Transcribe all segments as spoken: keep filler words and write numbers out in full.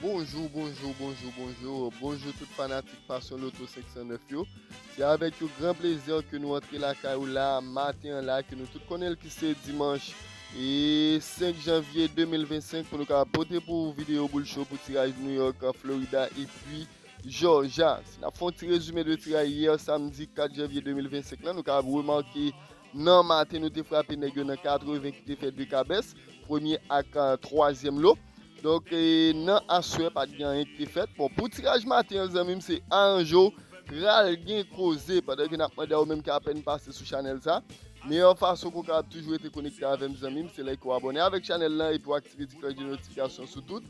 Bonjou, bonjou, bonjou, bonjou. Bonjou tout fanatik Passion Lotto senk san nèf yo. Se avèk yon gran plezi ke nou antre lakay ou la, maten an la, ke nou tout konnen l ki se dimanch e senk janvye de mil vennsenk pou nou ka pote pou ou videyo boul cho pou tiraj New York, Florida epi Georgia. Si n ap fè yon ti rezime de tiraj yè samdi kat janvye de mil vennsenk lan, nou ka remake nan maten nou te frape nèg yo nan katreven ki te fè de kabès, premye ak twazyèm lo. Donk, e, nan aswè, pa t gen anyen ki te fèt. Bon, pou tiraj maten an, zanmi m, se aranje w, pral gen koze. Pandan ke n ap mande a ou menm ki apèn pase sou chanèl sa, meyè fason ke w kapab toujou rete konekte avè m, zanmi m, se lè ke w abòne avèk chanèl lan epi w aktive ti klòch de notifikasyon sou tout.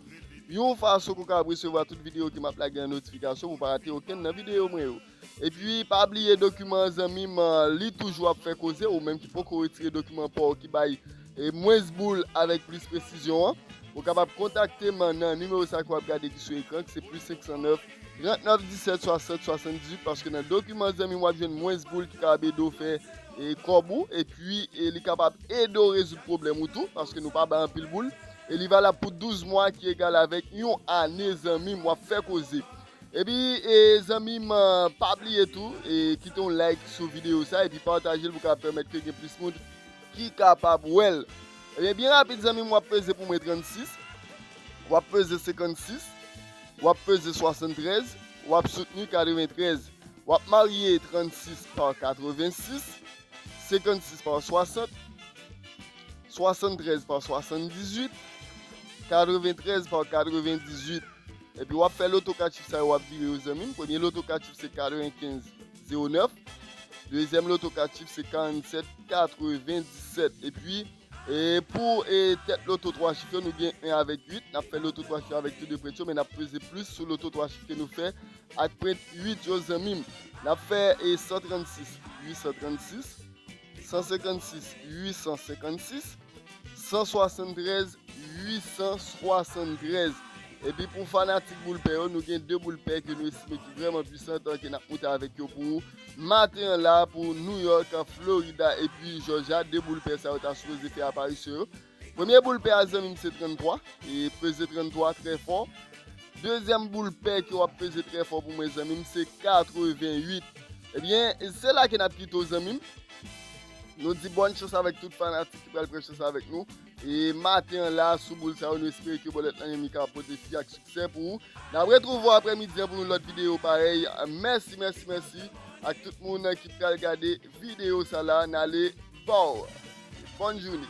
Yon fason ke w kapab resevwa tout videyo ke m ap lage an notifikasyon pou w pa rate okenn nan videyo mwen yo. Epi, pa bliye dokiman an, zanmi m, li toujou ap fè koze. Ou menm ki poko retire dokiman pa w ki bay e mwens boul avèk plis presizyon an, ou kapab kontakte m nan nimewo sa ke w ap gade ki sou ekran, ki se plis senk san nèf, trant nèf disèt, swasant, swasanndizuit, paske nan dokiman, zanmi m, w ap jwenn mwens boul ki kapab ede w fè e kòb ou, epi e li kapab ede w rezoud pwoblèm ou tou, paske nou pa bay anpil boul, e li valab pou douz mwa, ki egal avèk yon ane, zanmi m, w ap fè koze. Epi, e, zanmi m, pa bliye tou, e, kite yon like sou videyo sa, epi pataje l pou ka pèmèt ke gen plis moun ki kapab wè l. Ebyen, byen rapid, zanmi m, w ap peze pou mwen trannsis, w ap peze senkannsis, w ap peze swasanntrèz, w ap soutni katreventrèz. W ap marye trannsis pa katrevensis, senkannsis pa swasant, swasanntrèz pa swasanndizuit, katreventrèz pa katrevendizuit. Epi w ap fè loto kat chif sa yo, w ap vire yo, zanmi m. Premye loto kat chif se katrevenkenz zewo nèf. Dezyèm loto kat chif se karannsèt katrevendisèt. Epi, e, pou, e, tèt loto twa chif yo, nou gen en avèk uit. N ap fè loto twa chif avèk tou de prent yo, men n ap peze plis sou loto twa chif ke nou fè ak prent uit yo, zanmi m. N ap fè, e, san trannsis, uit san trannsis, san senkannsis, uit san senkannsis, san swasanntrèz, uit san swasanntrèz. Epi pou fanatik boul pè yo, nou gen de boul pè ke nou estime ki vrèman pwisan, ke n ap moute avèk yo pou ou maten an la, pou New York, Florida epi Georgia. De boul pè sa yo ta sipoze fè aparisyon yo. Premye boul pè a, zanmi m, se tranntwa, e peze tranntwa trè fò. Dezyèm boul pè ke w ap peze trè fò pou mwen, zanmi m, se katreventuit. Ebyen, se la ke n ap kite w, zanmi m. Nou di bòn chans avèk tout fanatik ki pral pran chans avèk nou. E maten an la, sou boul sa yo, nou espere ke bòlèt lan menm li ka pote fwi ak siksè pou ou. N ap retwouve w aprèmidi an pou yon lòt videyo parèy. Mèsi, mèsi, mèsi ak tout moun ki pral gade videyo sa la. N ale, baww. Bòn jounen.